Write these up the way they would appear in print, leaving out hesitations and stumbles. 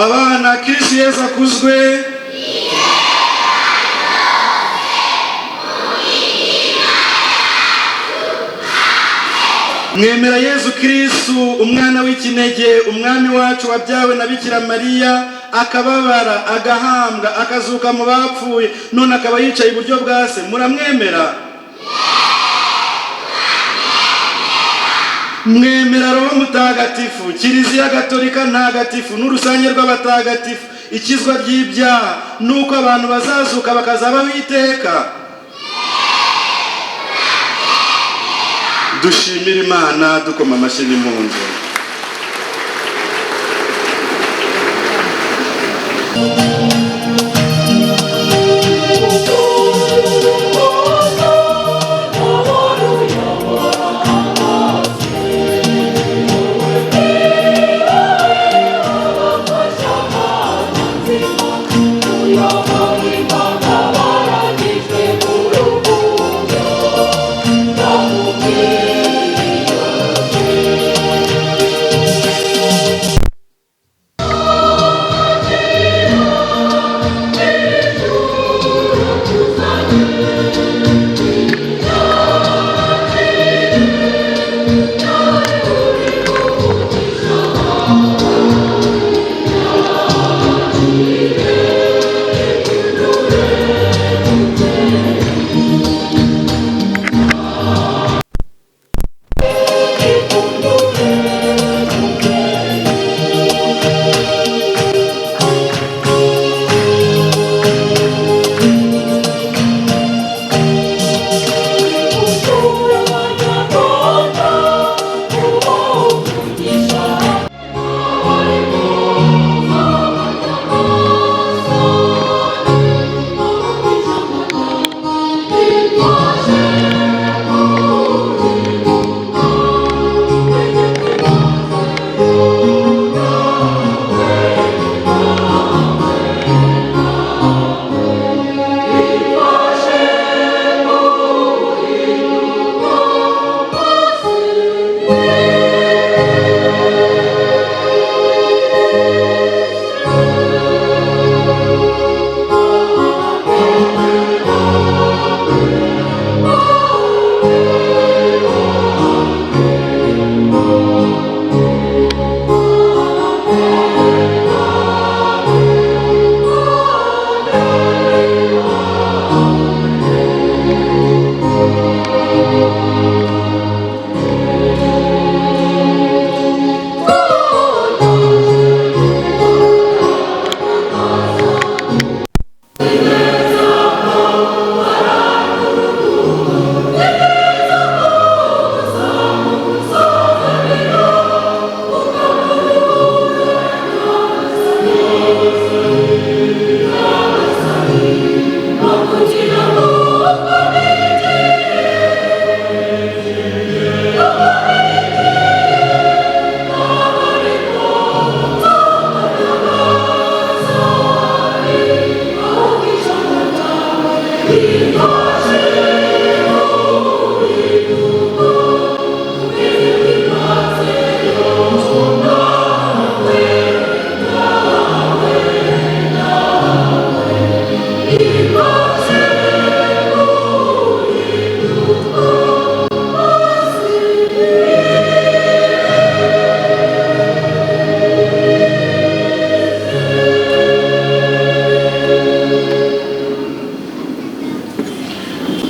Abana, Kristu Yezu akuzwe. Mwemera Yezu Kristu, umwana w'ikinege, umwami wacu, wabyawe na Bikira Mariya, akababara, agahambwa, akazuka mu bapfuye, none akaba yicaye iburyo bwa Se? Muramwemera? Mwemera Roho Mutagatifu, Kiliziya Gatolika ntagatifu n'urusange rw'abatagatifu, ikizwa ry'ibyaha, nuko abantu bazazuka bakazabaho iteka? Dushimire Imana dukoma amashyi n'impundu.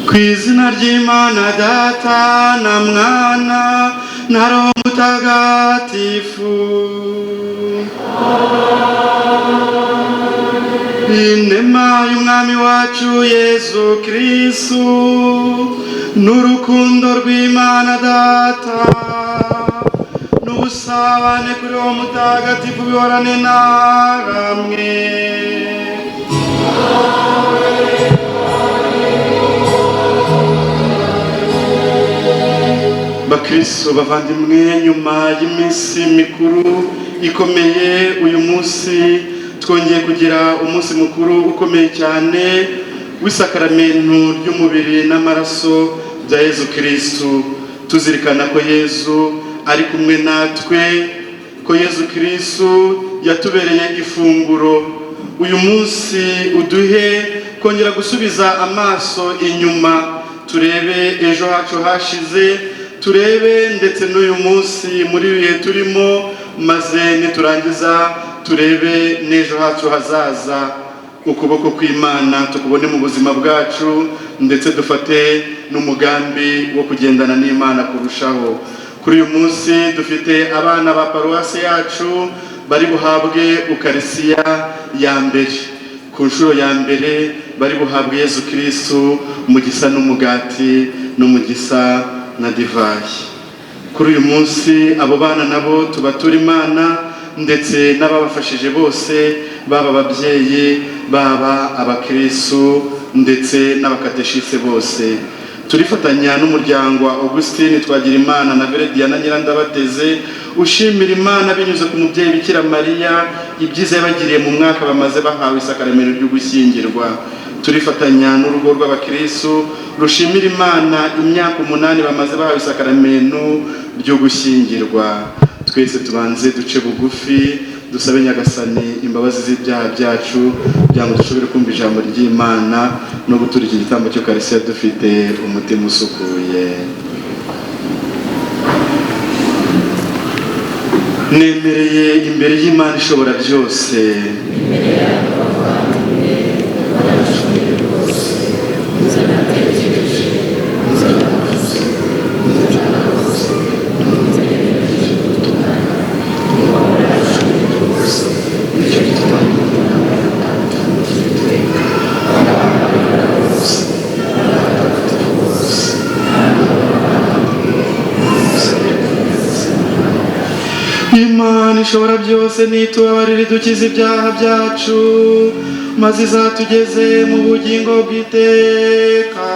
Ku izina ry'Imana Data na Mwana na Roho Mutagatifu. Inema y'Umwami wacu Yezu Kristu n'urukundo rw'Imana Data n'ubusabane kuri Roho Mutagatifu bihorane namwe. Bakristo bavandimwe, nyuma y'iminsi mikuru ikomeye, uyu munsi twongeye kugira umunsi mukuru ukomeye cyane w'isakaramentu ry'umubiri n'amaraso bya Yezu Kristu, tuzirikana ko Yezu ari kumwe natwe, ko Yezu Kristu yatubereye ifunguro. Uyu munsi uduhe kongera gusubiza amaso inyuma, turebe ejo hacu hashize, turebe ndetse n'uyu munsi muri bihe turimo, maze niturangiza turebe n'ejo hacu hazaza. Ukuboko kw'Imana tukubone mu buzima bwacu, ndetse dufate n'umugambi wo kugendana n'Imana kurushaho. Kuri uyu munsi dufite abana ba paruwasi yacu bari buhabwe ukarisiya ya mbere. Ku nshuro ya mbere bari buhabwe Yezu Kristu mu gisa n'umugati no mu gisa na divayi. Kuri uyu munsi abo bana nabo tubatura Imana, ndetse n'ababafashije bose, baba ababyeyi, baba abakristu, ndetse n'abakateshise bose. Turifatanya n'umuryango wa Augustine Twagirimana na Verediana Nyirandabateze, ushimira Imana binyuze ku mubyeyi Bikira Mariya ibyiza yabagiriye mu mwaka bamaze bahawe isakaramento ryo gushyingirwa. Turifatanya n'urugo rw'abakristu rushimira Imana imyaka 8 bamaze bahawe isakaramento ryo gushyingirwa. Twese tubanze duce bugufi, dusabe Nyagasani imbabazi z'ibyaha byacu, kugira ngo dushobore kumva ijambo ry'Imana no gutura iki gitambo cy'Ukarisiya dufite umutima usukuye. Nemereye imbere y'Imana ishobora byose, Imana ishobora byose nitubabarire, idukize ibyaha byacu, maze izatugeze mu bugingo bw'iteka.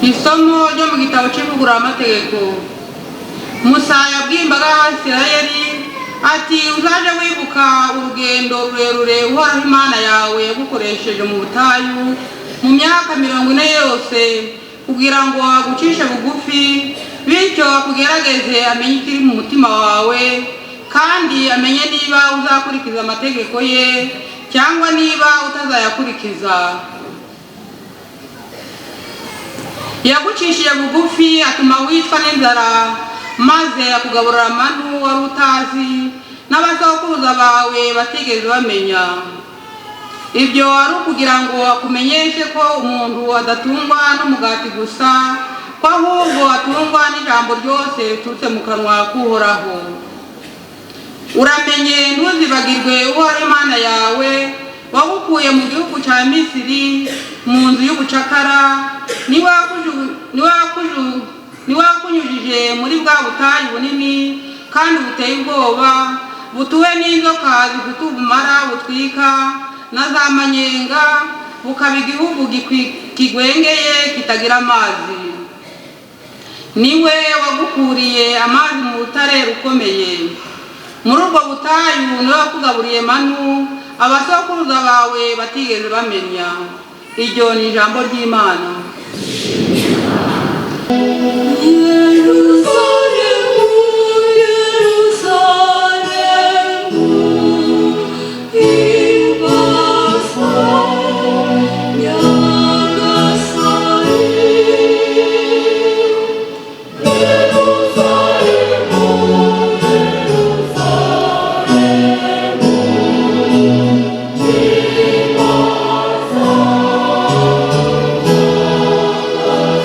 Isomo ryo mu gitabo cy'ivugururamategeko. Musa yabwiye imbaga y'Abisirayeli ati: uzaje wibuka urugendo rurerure Uhoraho Imana yawe yagukoresheje mu butayu mu myaka 40 yose, kugira ngo agucishe bugufi, bityo akugerageze amenye ikiri mu mutima wawe, kandi amenye niba uzakurikiza amategeko ye cyangwa niba utazayakurikiza. Yagucishije bugufi atuma wicwa n'inzara, maze akugaburira amanu wari utazi n'abasokuruza bawe batigeze bamenya. Ibyo ari ukugira ngo akumenyeshe ko umuntu adatungwa n'umugati gusa, ko ahubwo atungwa n'ijambo ryose riturutse mu kanwa k'Uhoraho. Uramenye ntuzibagirwe Uhoraho Imana yawe wagukuye mu gihugu cya Misiri, mu nzu y'ubucakara, niwe wakunyujije muri bwa butayu bunini kandi buteye ubwoba, butuwe n'inzoka zifite ubumara butwika na za manyenga, bukaba igihugu kigwengeye kitagira amazi. Niwe wagukuriye amazi mu rutare rukomeye. Muri ubwo butayu niwe wakugaburiye manu abasokuruza bawe batigeze bamenya. Iryo ni ijambo ry'Imana. Yerusalemu, Yerusalemu, ibasa Nyagasani. Yerusalemu, Yerusalemu, ibasa Nyagasani.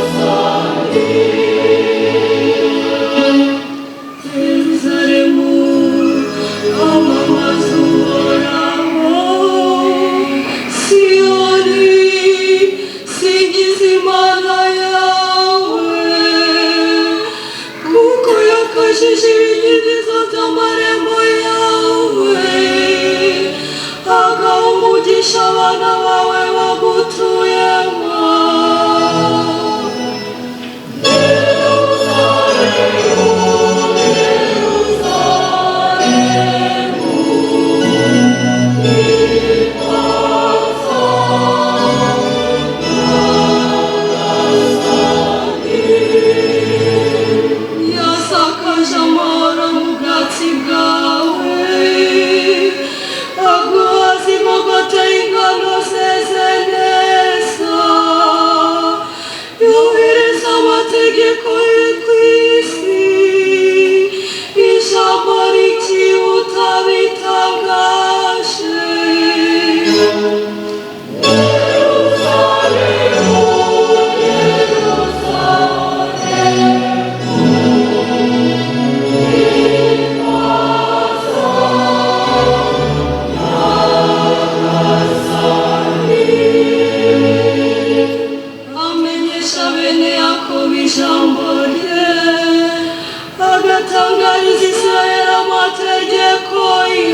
Atangariza Isirayeli amategeko ye.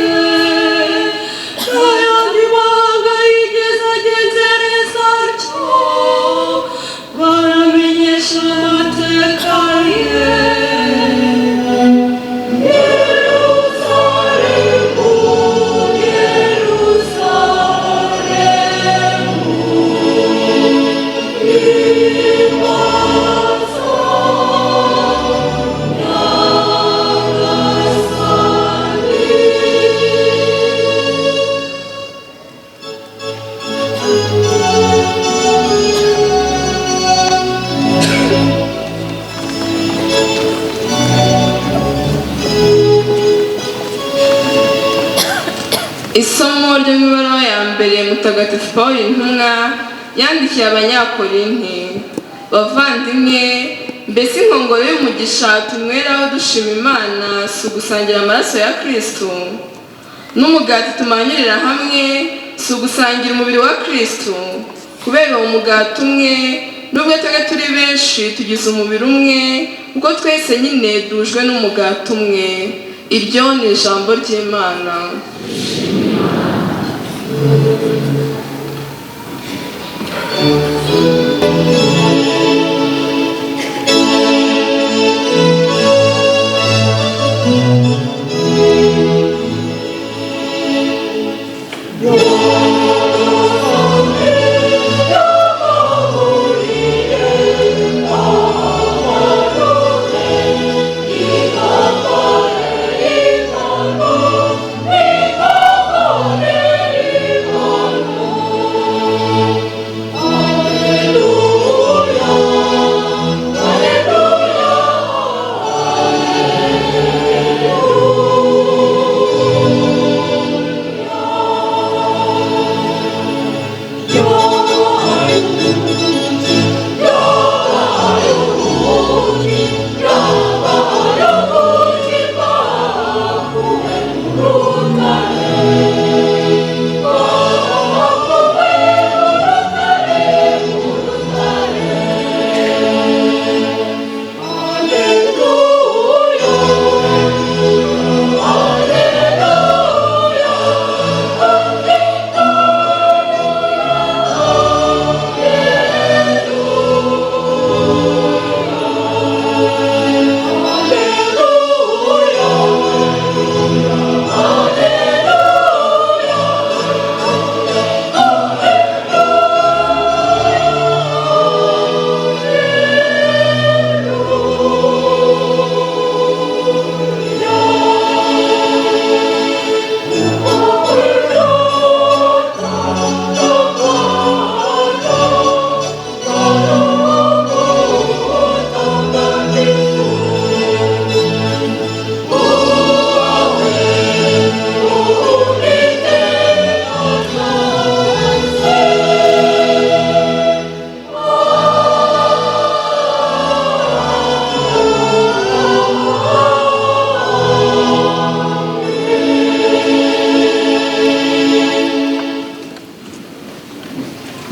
Nta yandi mahanga yigeze agenzereza atyo, baramenyesha amateka ye. Yerusalemu, Yerusalemu, himbaza Nyagasani. Isomo ryo mu ibaruwa ya mbere Mutagatifu Paul intumwa yandikiye Abanyakorinti. Bavandimwe, mbese inkongoro y'umugisha tunyweraho dushima Imana si ugusangira amaraso ya Kristo? N'umugati tumanyurira hamwe si ugusangira umubiri wa Kristo? Kubera uwo mugati umwe, nubwo twebwe turi benshi tugize umubiri umwe, kuko twese nyine duhujwe n'umugati umwe. Iryo ni ijambo ry'Imana.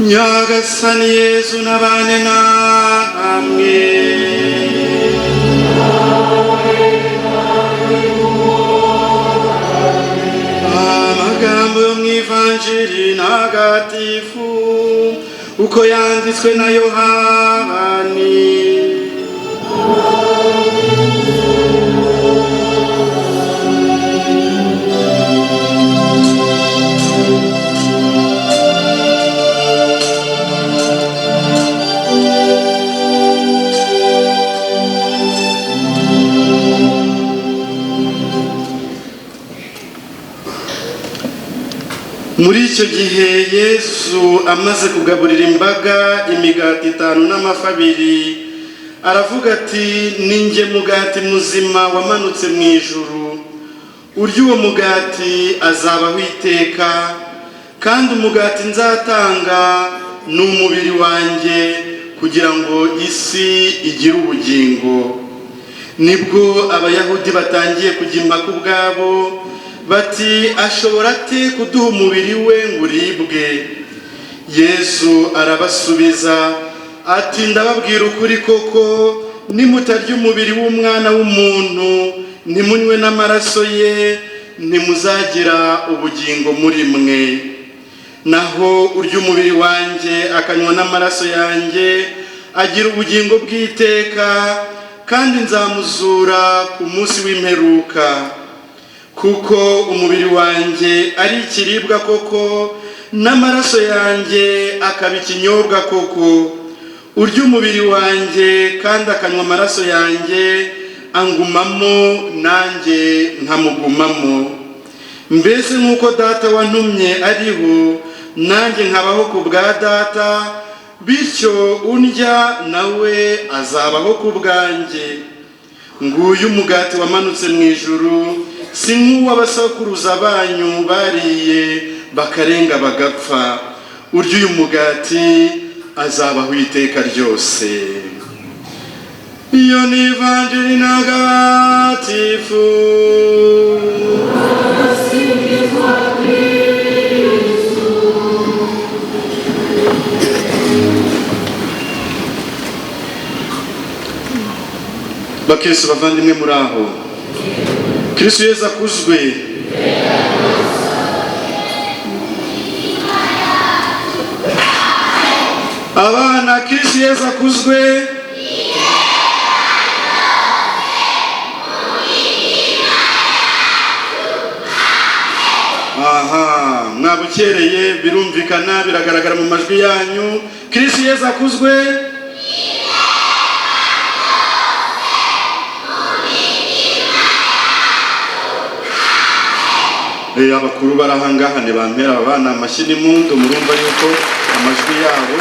Nyagasani Yezu nabane namwe. Amagambo yo mu Ivanjiri ntagatifu uko yanditswe na Yohani. Muri icyo gihe Yesu amaze kugaburira imbaga imigati itanu n'amafi abiri, aravuga ati: "Ni njye mugati muzima wamanutse mu ijuru. Urya uwo mugati azabaho iteka, kandi umugati nzatanga ni umubiri wanjye kugira ngo isi igire ubugingo." Nibwo Abayahudi batangiye kujya impaka ubwabo bati: "Ashobora ate kuduha umubiri we ngo uribwe?" Yesu arabasubiza ati: "Ndababwira ukuri koko, Nimutarya umubiri w'umwana w'umuntu, ntimunywe n'amaraso ye, ntimuzagira ubugingo muri mwe. Naho urya umubiri wanjye akanywa n'amaraso yanjye agira ubugingo bw'iteka, kandi nzamuzura ku munsi w'imperuka. Kuko umubiri wanjye ari ikiribwa koko, n'amaraso yanjye akaba ikinyobwa koko. Urya umubiri wanjye kandi akanywa amaraso yanjye angumamo, nanjye nkamugumamo. Mbese nk'uko Data wantumye ariho, nanjye nkabaho ku bwa Data, bityo undya nawe azabaho ku bwanjye. Nguyu umugati wamanutse mu ijuru, si nk'uw'abasokuruza banyu bariye bakarenga bagapfa. Urya uyu mugati azabaho iteka ryose. Iyo ni Ivanjiri ntagatifu. Bakristo bavandimwe, muri aho? Kristo Yezu akuzwe. Abana, Kristo Yezu akuzwe. Aha mwabukereye, birumvikana, biragaragara mu majwi yanyu. Kristo Yezu akuzwe. Abakuru barahangaha ntibampera aba bana amashyi n'impundu, murumva yuko amajwi yabo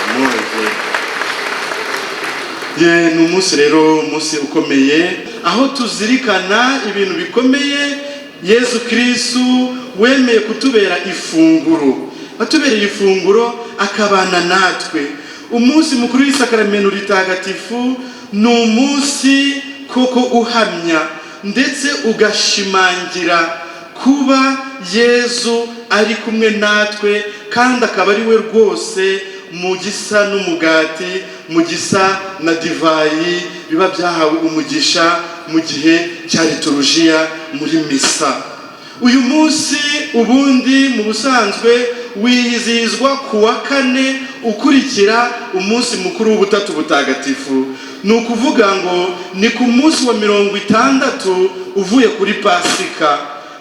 amoje. Ye, ni umunsi rero, umunsi ukomeye aho tuzirikana ibintu bikomeye. Yezu Kristu wemeye kutubera ifunguro, atubereye ifunguro akabana natwe. Umunsi mukuru w'isakaramento ritagatifu ni umunsi koko uhamya ndetse ugashimangira kuba Yezu ari kumwe natwe, kandi akaba ari we rwose mu gisa n'umugati, mu gisa na divayi biba byahawe umugisha mu gihe cya liturujia muri misa. Uyu munsi ubundi mu busanzwe wizihizwa ku wa kane ukurikira umunsi mukuru w'Ubutatu Butagatifu. Ni ukuvuga ngo ni ku munsi wa 60 uvuye kuri Pasika.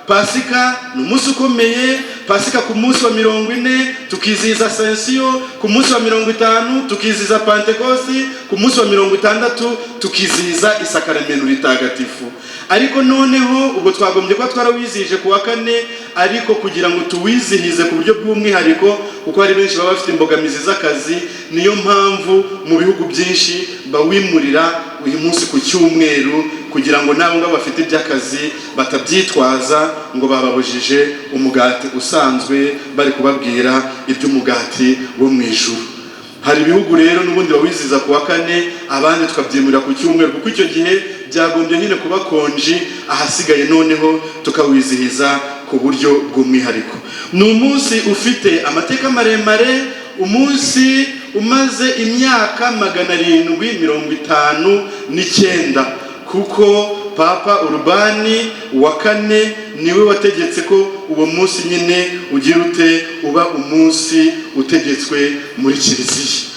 Pasika ni umunsi ukomeye. Pasika ku munsi wa 40 tukizihiza Asensiyo, ku munsi wa 50 tukizihiza Pentekosti, ku munsi wa 60 tukizihiza isakaramento ritagatifu. Ariko noneho ubwo twagombye kuba twarawizihije ku wa kane, ariko kugira ngo tuwizihize ku buryo bw'umwihariko, kuko hari benshi baba bafite imbogamizi z'akazi, niyo mpamvu mu bihugu byinshi bawimurira uyu munsi ku cyumweru, kugira ngo n'abo ngabo bafite iby'akazi batabyitwaza ngo bababujije umugati usanzwe, bari kubabwira iby'umugati wo mu ijuru. Hari ibihugu rero n'ubundi bawizihiza ku wa kane, abandi tukabyimurira ku cyumweru, kuko icyo gihe byagombye nyine kuba konji, ahasigaye noneho tukawizihiza ku buryo bw'umwihariko. Ni umunsi ufite amateka maremare, umunsi umaze imyaka 759, kuko Papa Urubani wa kane niwe wategetse ko uwo munsi nyine ugira ute, uba umunsi utegetswe muri Kiliziya.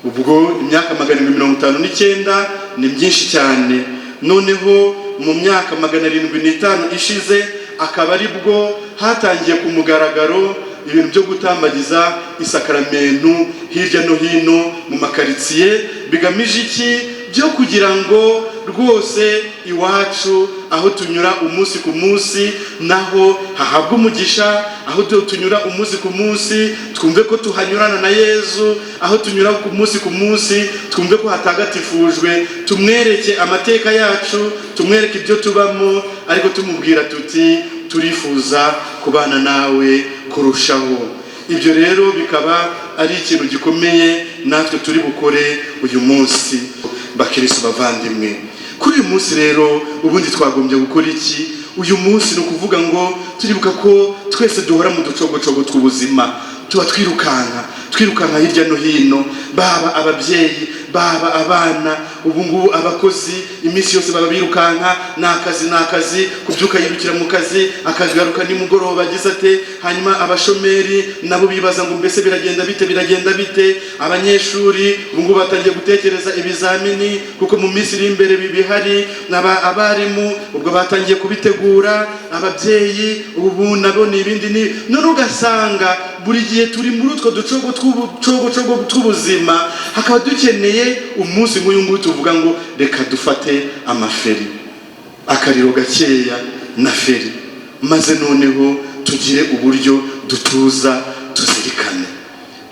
Ubwo imyaka 759 ni myinshi cyane. Noneho mu myaka 705 ishize akaba ari bwo hatangiye ku mugaragaro ibintu byo gutambagiza isakaramentu hirya no hino mu makaritsiye, bigamije iki? Byo kugira ngo rwose iwacu aho tunyura umunsi ku munsi naho hahabwa umugisha, aho tunyura umunsi ku munsi twumve ko tuhanyurana na Yezu, aho tunyura ku munsi ku munsi twumve ko hatagatifujwe, tumwereke amateka yacu, tumwereke ibyo tubamo, ariko tumubwira tuti turifuza kubana nawe kurushaho. Ibyo rero bikaba ari ikintu gikomeye natwe turi bukore uyu munsi. Bakristo bavandimwe, kuri uyu munsi rero ubundi twagombye gukora iki? Uyu munsi ni ukuvuga ngo turibuka ko twese duhora mu ducogocogo tw'ubuzima, tuba twirukanka hirya no hino, baba ababyeyi, Baba abana, ubu ngubu abakozi iminsi yose baba birukanka, ni akazi, ni akazi, kubyuka yirukira mu kazi, akagaruka nimugoroba agize ate. Hanyuma abashomeri nabo bibaza ngo mbese biragenda bite, biragenda bite? Abanyeshuri ubu ngubu batangiye gutekereza ibizamini, kuko mu minsi iri imbere bihari. Abarimu ubwo batangiye kubitegura. Ababyeyi ubu nabo ni ibindi. Ni none ugasanga buri gihe turi muri utwo ducogo tw'ubucogocogo tw'ubuzima, hakaba dukeneye umunsi nk'uyu nguyu tuvuga ngo reka dufate amaferi, akariro gakeya na feri, maze noneho tugire uburyo dutuza, tuzirikane.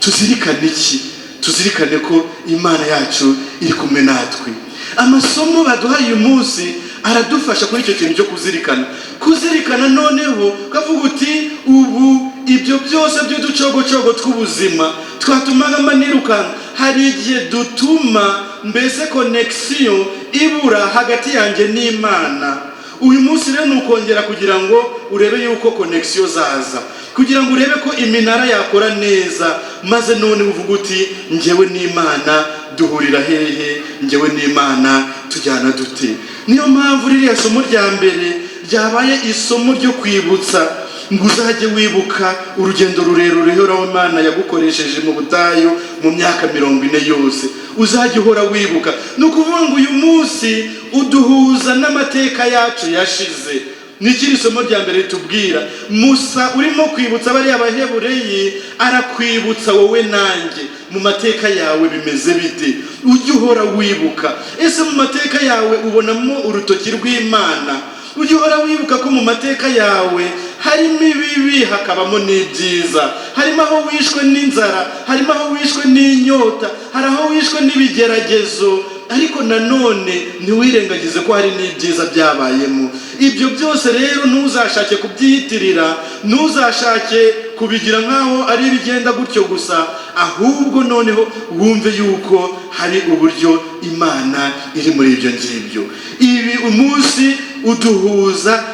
Tuzirikane iki? Tuzirikane ko Imana yacu iri kumwe natwe. Amasomo baduhaye uyu munsi aradufasha kuri icyo kintu cyo kuzirikana. Kuzirikana noneho ukavuga uti ubu ibyo byose by'uducogocogo tw'ubuzima twatumaga mba nirukanka, hari igihe dutuma mbese connexion ibura hagati yanjye n'Imana. Uyu munsi rero ni ukongera kugira ngo urebe yuko connexion zaza, kugira ngo urebe ko iminara yakora neza, maze none uvuga uti njyewe n'Imana duhurira hehe? Njyewe n'Imana tujyana dute? Niyo mpamvu ririya somo rya mbere ryabaye isomo ryo kwibutsa ngo uzajye wibuka urugendo rurerure Uhoraho Imana yagukoresheje mu butayu mu myaka 40 yose. Uzajya uhora wibuka. Ni ukuvuga ngo uyu munsi uduhuza n'amateka yacu yashize. Ni ikiri somo rya mbere ritubwira. Musa urimo kwibutsa bariya Bahebureyi arakwibutsa wowe nanjye: mu mateka yawe bimeze bite? Ujye uhora wibuka. Ese mu mateka yawe ubonamo urutoki rw'Imana? Ujye uhora wibuka ko mu mateka yawe harimo ibibi, hakabamo n'ibyiza. Harimo aho wishwe n'inzara, harimo aho wishwe n'inyota, hari aho wishwe n'ibigeragezo, ariko nanone ntiwirengagize ko hari n'ibyiza byabayemo. Ibyo byose rero ntuzashake kubyiyitirira, ntuzashake kubigira nk'aho ari ibigenda gutyo gusa, ahubwo noneho wumve yuko hari uburyo Imana iri muri ibyo ngibyo. Ibi umunsi uduhuza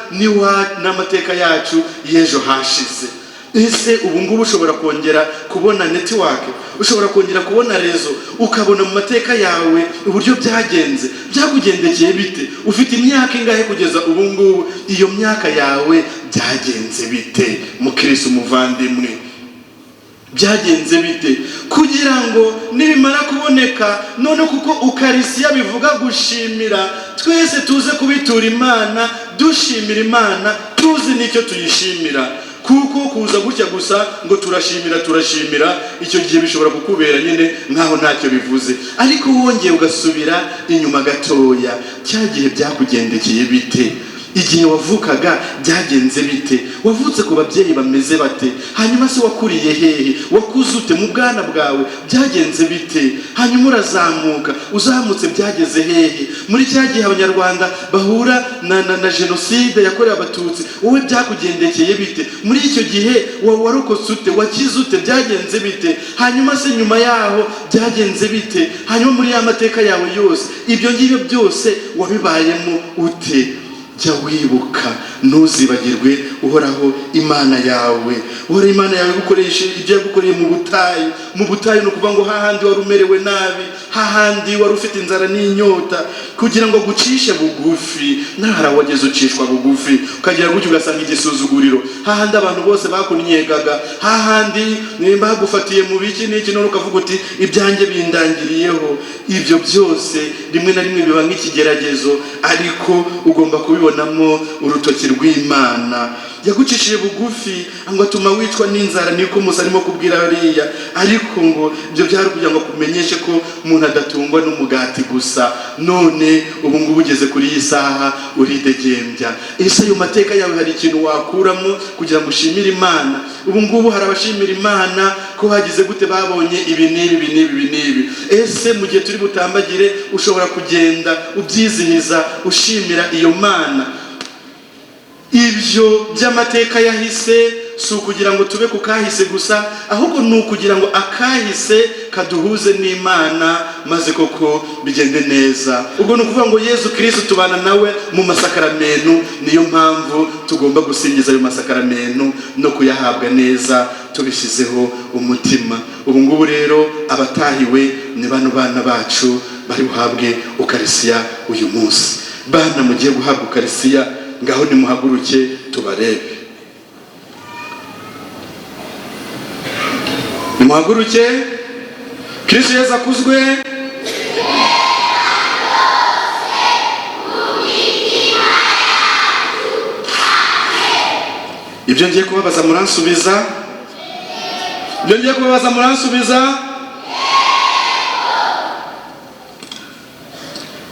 n'amateka yacu y'ejo hashize. Ese ubu ngubu ushobora kongera kubona network, ushobora kongera kubona réseau, ukabona mu mateka yawe uburyo byagenze? Byakugendekeye bite? Ufite imyaka ingahe kugeza ubu ngubu? Iyo myaka yawe byagenze bite? Mukirisi, umuvandimwe, byagenze bite? Kugira ngo nibimara kuboneka none, kuko ukarisiya bivuga gushimira, twese tuze kubitura Imana, dushimira Imana, tuzi n'icyo tuyishimira. Kuko kuza gutya gusa ngo turashimira, turashimira, icyo gihe bishobora kukubera nyine nkaho ntacyo bivuze. Ariko wongeye ugasubira inyuma gatoya, cya gihe byakugendekeye bite? Igihe wavukaga byagenze bite? Wavutse ku babyeyi bameze bate? Hanyuma se wakuriye hehe? Wakuze ute? Mu bwana bwawe byagenze bite? Hanyuma urazamuka, uzamutse byageze hehe? Muri cya gihe Abanyarwanda bahura na jenoside yakorewe Abatutsi, wowe byakugendekeye bite? Muri icyo gihe warokotse ute? Wakize ute? Byagenze bite? Hanyuma se nyuma yaho byagenze bite? Hanyuma muri ya mateka yawe yose, ibyo ngibyo byose wabibayemo ute? Jya wibuka, ntuzibagirwe Uhoraho Imana yawe. Uhoraho Imana yawe gukoresha ibyo yagukoreye mu butayu. Mu butayu ni ukuvuga ngo hahandi wari umerewe nabi, hahandi wari ufite inzara n'inyota, kugira ngo agucishe bugufi. Ntara wageze ucishwa bugufi, ukagira gutyo ugasanga igisuzuguriro, hahandi abantu bose bakunyegaga, hahandi bagufatiye mu biki n'iki, none ukavuga uti ibyanjye bindangiriyeho. Ibyo byose rimwe na rimwe biba nk'ikigeragezo, ariko ugomba kubibonamo urutoki rw'Imana yagucishije bugufi ngo atuma wicwa n'inzara. Niko Musa arimo kubwira bariya. Ariko ngo ibyo byari kugira ngo akumenyeshe ko umuntu adatungwa n'umugati gusa. None ubu ngubu ugeze kuri iyi saha uridegembya. Ese ayo mateka yawe hari ikintu wakuramo kugira ngo ushimire Imana? Ubu ngubu hari abashimira Imana ko bagize gute, babonye ibi n'ibi, ibi n'ibi, ibi n'ibi. Ese mu gihe turi butambagire ushobora kugenda ubyizihiza, ushimira iyo Mana? Ibyo by'amateka yahise Si ukugira ngo tube ku kahise gusa, ahubwo ni ukugira ngo akahise kaduhuze n'Imana, maze koko bigende neza. Ubwo ni ukuvuga ngo Yezu Kristu tubana nawe mu masakaramentu. Niyo mpamvu tugomba gusingiza ayo masakaramentu no kuyahabwa neza tubishyizeho umutima. Ubu ngubu rero abatahiwe ni bano bana bacu bari buhabwe ukarisiya uyu munsi. Bana mugiye guhabwa ukarisiya, ngaho nimuhaguruke tubarebe. Nimuhaguruke. Kristu Yezu akuzwe. Ibyo ngiye kubabaza muransubiza? Ibyo ngiye kubabaza muransubiza?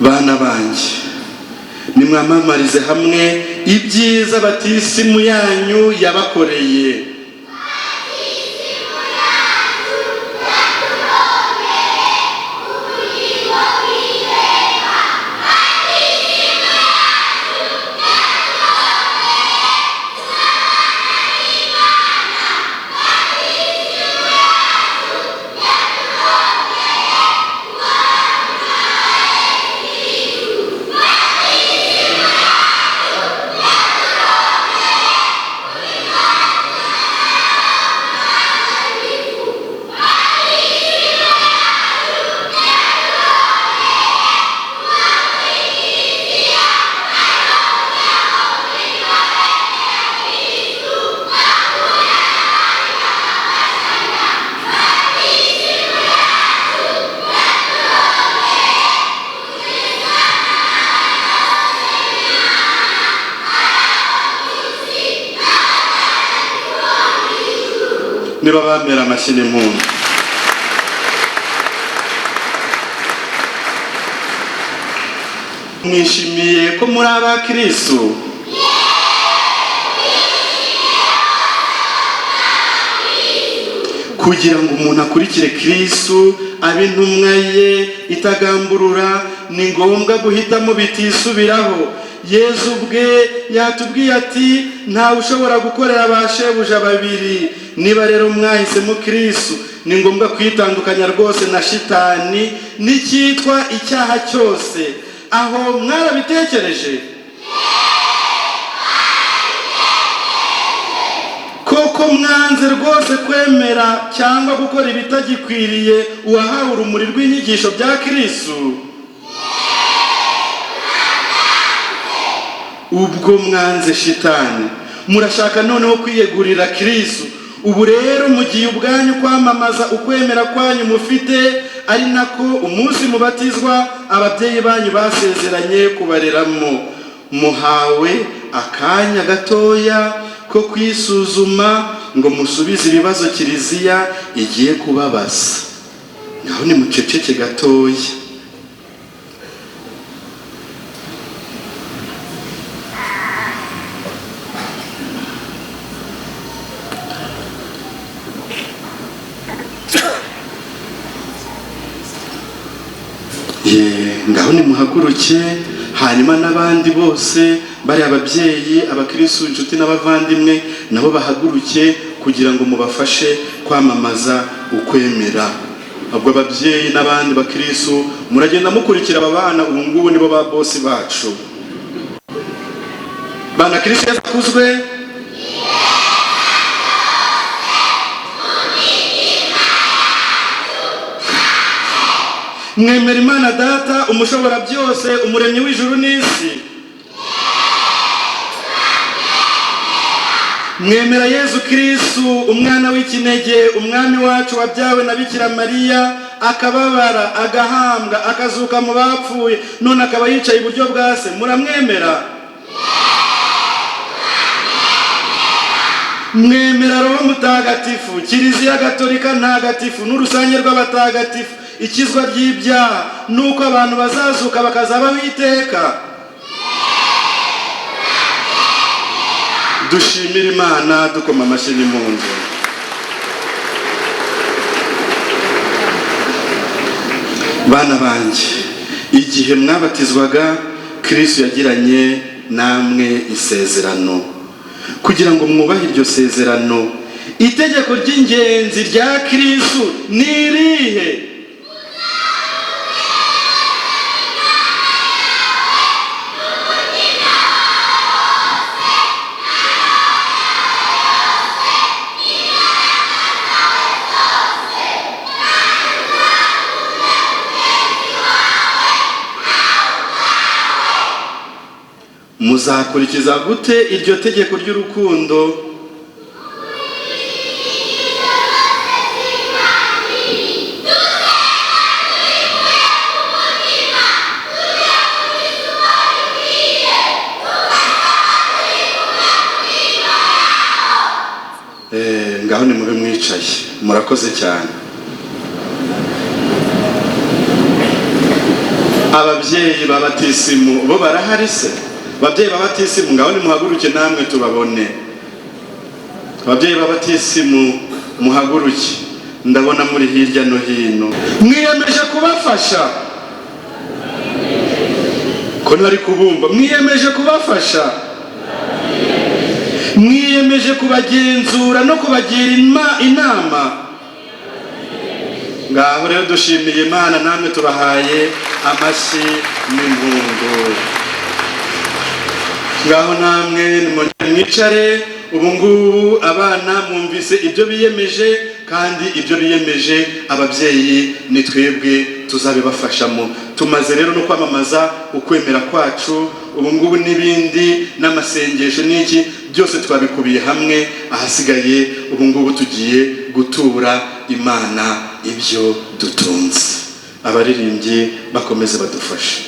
Bana banjye, nimwamamarize hamwe ibyiza batisimu yanyu yabakoreye. Niba bamera amashyi n'impundu. Mwishimiye ko muri abakristu? Kugira ngo umuntu akurikire Kristu abe intumwa ye itagamburura, ni ngombwa guhitamo bitisubiraho. Yezu ubwe yatubwiye ati ntawe ushobora gukorera ba shebuja babiri. Niba rero mwahisemo Kristu, ni ngombwa kwitandukanya rwose na shitani n'icyitwa icyaha cyose. Aho mwarabitekereje? Koko mwanze rwose kwemera cyangwa gukora ibitagikwiriye uwahawe urumuri rw'inyigisho bya Kristu? Ubwo mwanze shitani, murashaka noneho kwiyegurira Kristu. Ubu rero mugiye ubwanyu kwamamaza ukwemera kwanyu mufite, ari nako umunsi mubatizwa ababyeyi banyu basezeranye kubareramo. Muhawe akanya gatoya ko kwisuzuma ngo musubize ibibazo Kiliziya igiye kubabaza. Ngaho nimuceceke gatoya. Ngaho nimuhaguruke, hanyuma n'abandi bose bari ababyeyi, abakristu, inshuti n'abavandimwe nabo bahaguruke kugira ngo mubafashe kwamamaza ukwemera. Ubwo ababyeyi n'abandi bakristu muragenda mukurikira aba bana, ubu ngubu nibo ba bosi bacu. Bana Kristu Yezu akuzwe. Mwemera Imana Data umushobora byose, umuremyi w'ijuru n'isi? Mwemera Yezu Kristu umwana w'ikinege, umwami wacu wabyawe na Bikira Mariya, akababara, agahambwa, akazuka mu bapfuye, none akaba yicaye iburyo bwa se? Muramwemera? Mwemera Roho Mutagatifu, Kiliziya Gatolika Ntagatifu n'urusange rw'abatagatifu, ikizwa ry'ibyaha, nuko abantu bazazuka bakazabaho iteka? Dushimire Imana dukoma amashyi n'impundu. Bana banjye, igihe mwabatizwaga, Kristu yagiranye namwe isezerano. Kugira ngo mwubahe iryo sezerano, itegeko ry'ingenzi rya Kristu ni irihe? Muzakurikiza gute iryo tegeko ry'urukundo? Ngaho nimube mwicaye, murakoze cyane. Ababyeyi ba batisimu bo barahari se? Ababyeyi ba batisimu, ngaho nimuhaguruke namwe tubabone. Ababyeyi ba batisimu muhaguruke, ndabona muri hirya no hino. Mwiyemeje kubafasha? Ko ntari kubumva. Mwiyemeje kubafasha? Mwiyemeje kubagenzura no kubagira inama? Ngaho rero dushimiye Imana, namwe tubahaye amashyi n'impundu. Ngaho namwe nimongere mwicare. Ubu ngubu abana mwumvise ibyo biyemeje, kandi ibyo biyemeje ababyeyi ni twebwe tuzabibafashamo. Tumaze rero no kwamamaza ukwemera kwacu, ubu ngubu n'ibindi n'amasengesho n'iki byose twabikubiye hamwe. Ahasigaye ubu ngubu tugiye gutura Imana ibyo dutunze. Abaririmbyi bakomeze badufashe.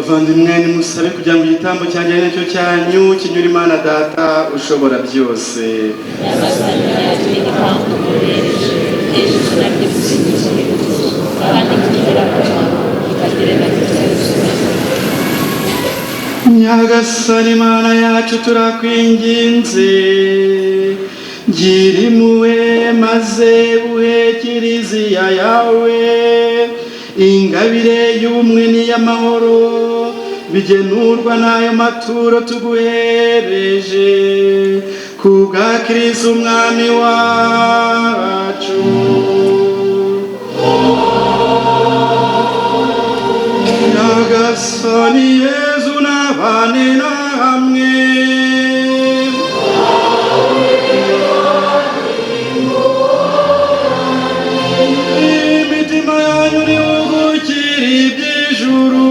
Bavandimwe, nimusabe kugira ngo igitambo cyanjye ari nacyo cyanyu kinyure Imana Data ushobora byose. Nyagasani yakire igitambo tuguhereje, izina ry'ibisubizo kandi kingirakamaro kikagirira igisubizo. Nyagasani Imana yacu, turakwinginze, gira impuhwe maze uhe Kiliziya yawe ingabire y'ubumwe n'iy'amahoro bigenurwa n'ayo maturo tuguhereje, ku bwa Kristo Umwami wacu. Nyagasani Yezu nabane na hamwe. Imitima yanyu nihugukire iby'ijuru.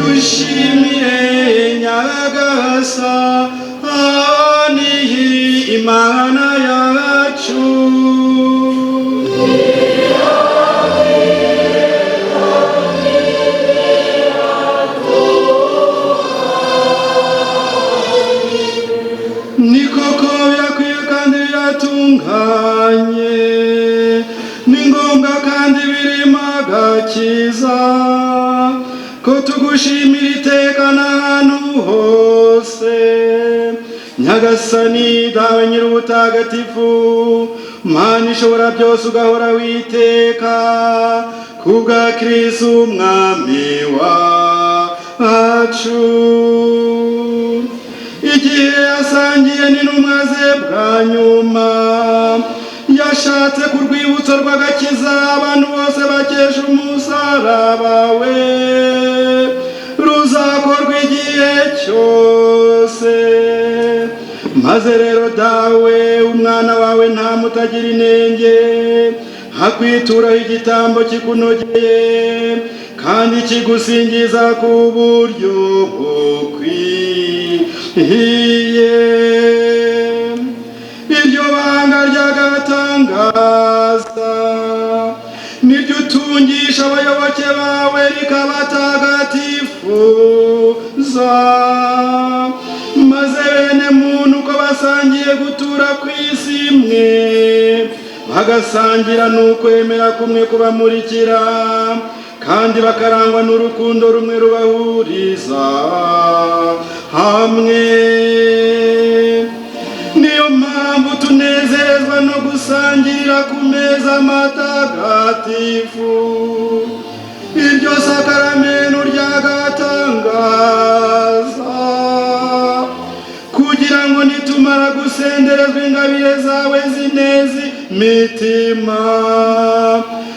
Dushimire Nyagasani Imana yacu. Ni koko birakwiye kandi biratunganye, ni ngombwa kandi birimo agakiza, ko tugushimira iteka n'ahantu hose, Nyagasani Dawe Nyir'ubutagatifu, Mana ishobora byose, ugahora witeka, kubwa Kristo Umwami wacu. Igihe yasangiye n'intumwa ze bwa nyuma, yashatse ku rwibutso rw'agakiza abantu bose bakesha umusaraba we ruzakorwa igihe cyose. Maze rero Dawe, Umwana wawe nta mutagira inenge hakwituraho igitambo kikunogeye kandi kigusingiza ku buryo bukwiye. Iryo banga ry'agatangaza niryo utungisha abayoboke bawe rikabatagatifuza, maze bene muntu uko basangiye gutura ku isi imwe, bagasangira n'ukwemera kumwe kubamurikira, kandi bakarangwa n'urukundo rumwe rubahuriza hamwe. Niyo mpamvu tunezezwa no gusangirira ku meza matagatifu iryo sakaramento ry'agatangaza, kugira ngo nitumara gusenderezwa ingabire zawe zinezi mitima,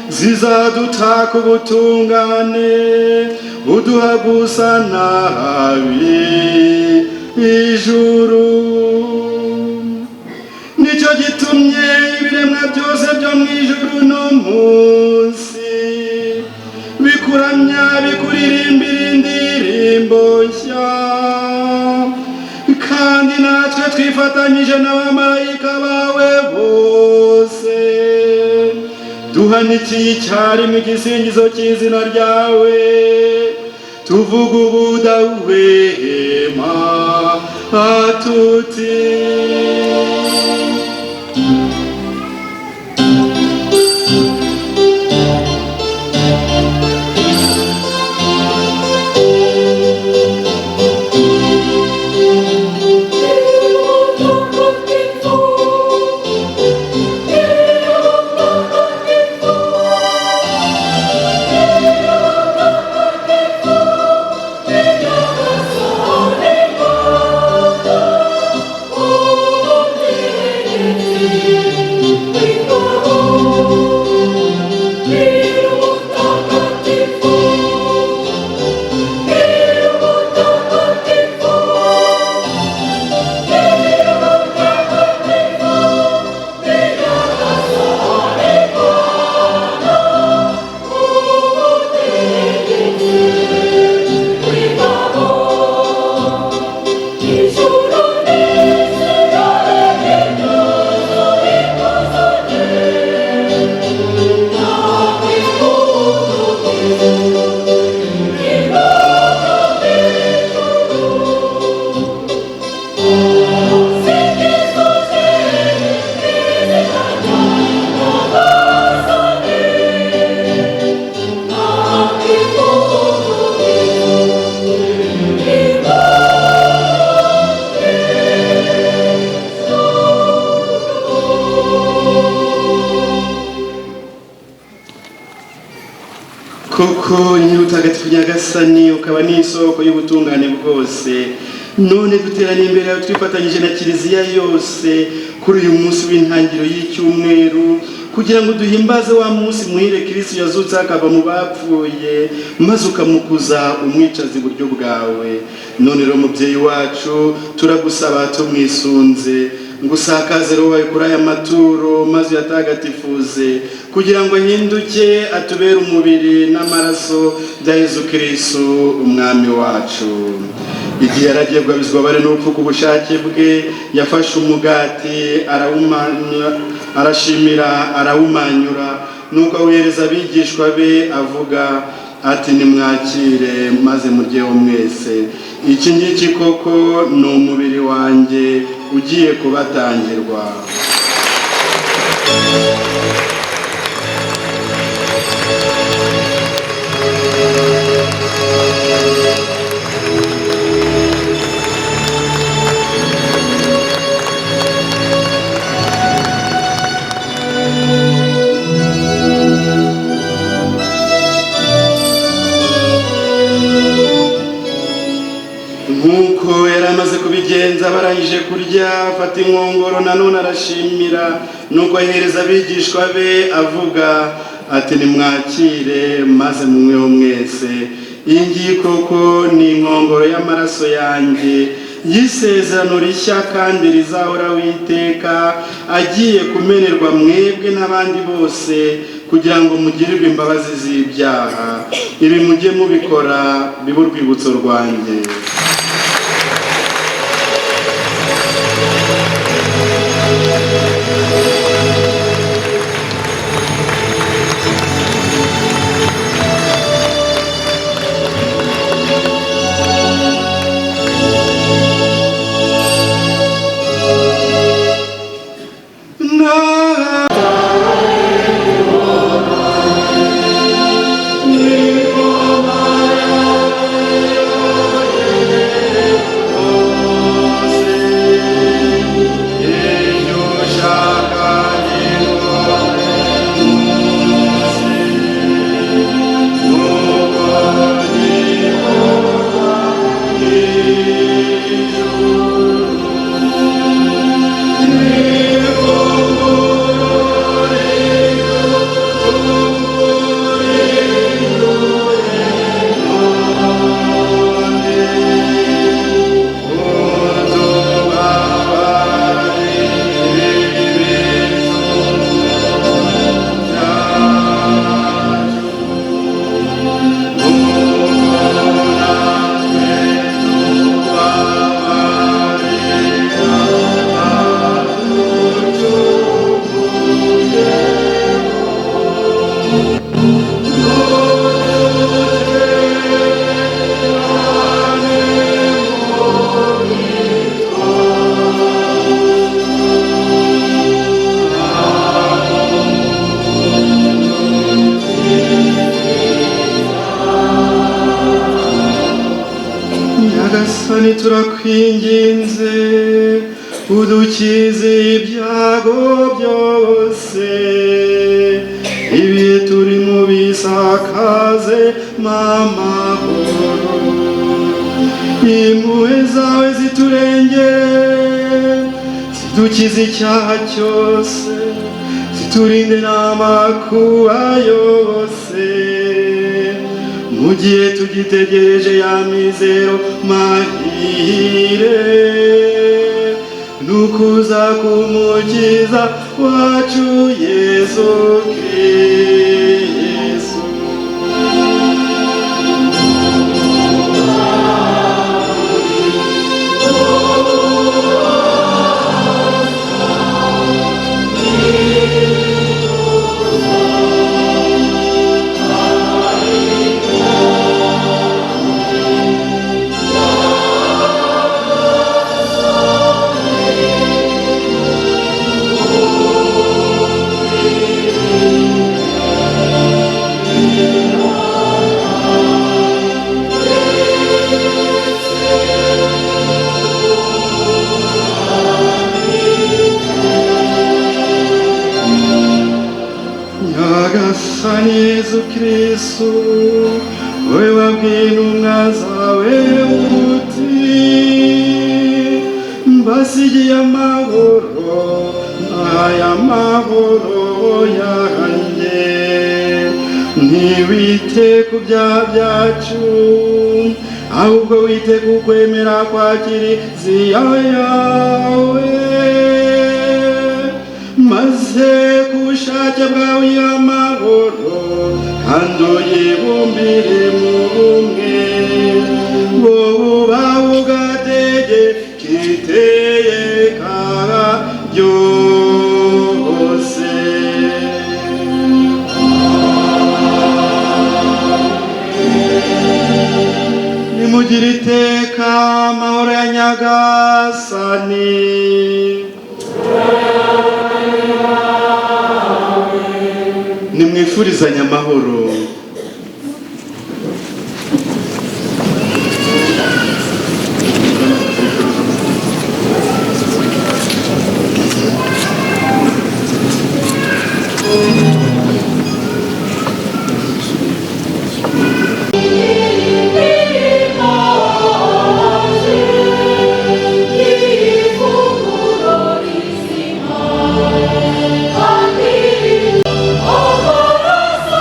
zizadutaka ubutungane uduha gusa nabi ijuru. Nicyo gitumye ibiremwa byose byo mu ijuru no munsi bikuramya, bikuririmbira indirimbo nshya, kandi natwe twifatanyije n'abamarayika bawe bose, duhanikiye icyarimwe igisingizo cy'izina ryawe, tuvuga ubudahwema tuti: Oh. Uri mutagatifu Nyagasani, ukaba n'isoko y'ubutungane bwose. None duteraniye imbere yawe twifatanyije na Kiliziya yose kuri uyu munsi w'intangiriro y'icyumweru, kugira ngo duhimbaze wa munsi muhire Kristo yazutse akava mu bapfuye, maze ukamukuza umwicaza iburyo bwawe. None rero, mubyeyi wacu, turagusaba tumwisunze ngo usakaze roho wawe kuri aya maturo, maze uyatagatifuze kugira ngo ahinduke atubere umubiri n'amaraso bya Yezu Kristo umwami wacu. Igihe yaragiye guhabizwa bare n'urupfu ku bushake bwe, yafashe umugati, arawumanyura, arashimira, arawumanyura, nuko awuhereza abigishwa be avuga ati: "Nimwakire maze muryeho mwese. Iki ngiki koko ni umubiri wanjye ugiye kubatangirwa." Nk'uko yari amaze kubigenza barangije kurya, afata inkongoro, nanone arashimira, nuko ahereza abigishwa be avuga ati: "Nimwakire maze munyweho mwese. Iyi ngiyi koko ni inkongoro y'amaraso yanjye y'isezerano rishya kandi rizahoraho iteka, agiye kumenerwa mwebwe n'abandi bose kugira ngo mugirirwe imbabazi z'ibyaha. Ibi mujye mubikora bibe urwibutso rwanjye." Na Nyagasani, turakwinginze, udukize ibyago byose, ibihe turimo bisakaze amahoro. Impuhwe zawe ziturengere, zidukize icyaha cyose, ziturinde n'amakuba yose, mu gihe tugitegereje ya mizero mahire nukuza k'Umukiza wacu Yesu Kristo. Nyagasani Yezu Kristu, wabwiye intumwa zawe uti mbasigiye amahoro, aya mahoro yanjye, ntiwite ku byaha byacu, ahubwo wite ku kwemera kwa Kiliziya yawe, maze ku bushake bwawe amahoro kandi uyibumbire mu bumwe, wowe ubaho ugategeka iteka ryose. Nimugire iteka amahoro ya Nyagasani. Nimwifurizanye amahoro. Amaraso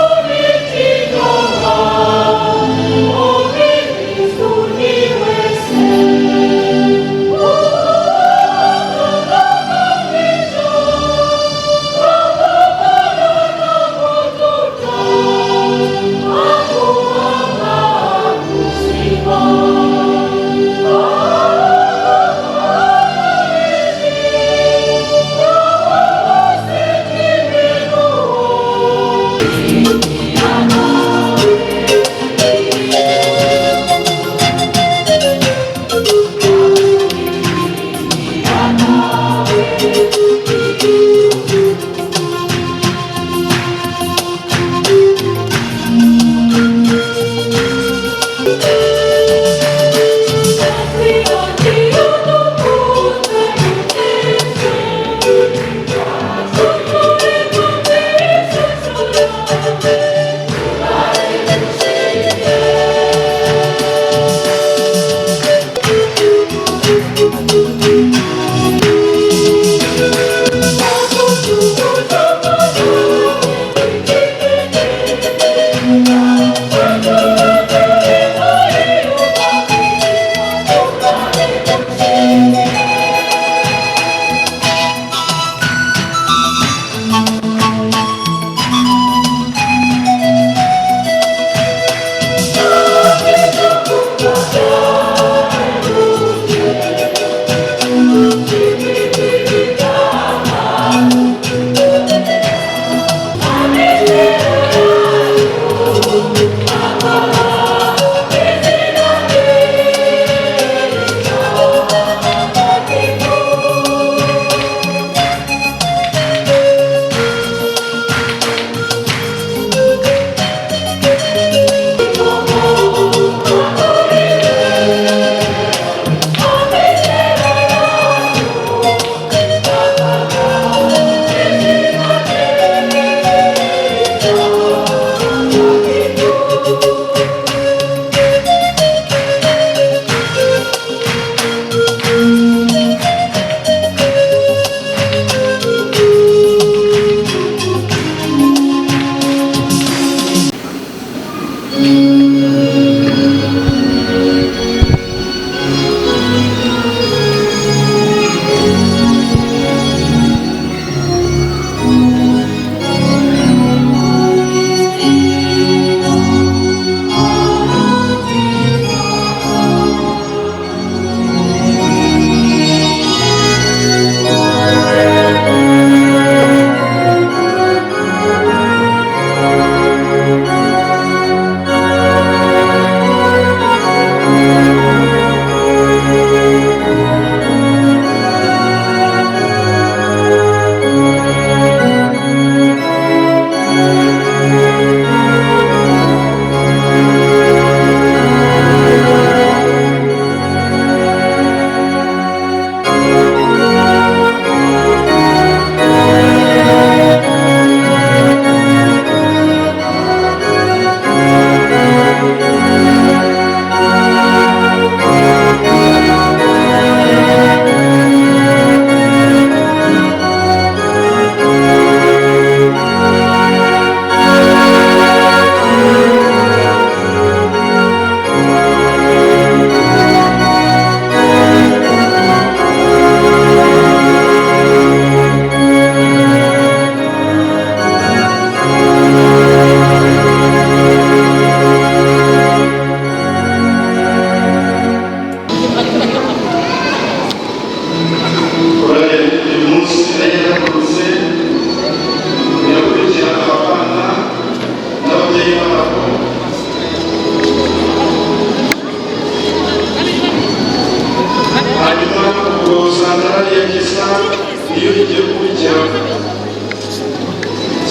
Niyo igiye gukurikiraho.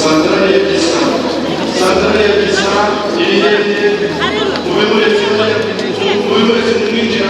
Santarari ya Gisa, santarari ya Gisa iri hehe? Mube muretse, mube muretse, mwinjira.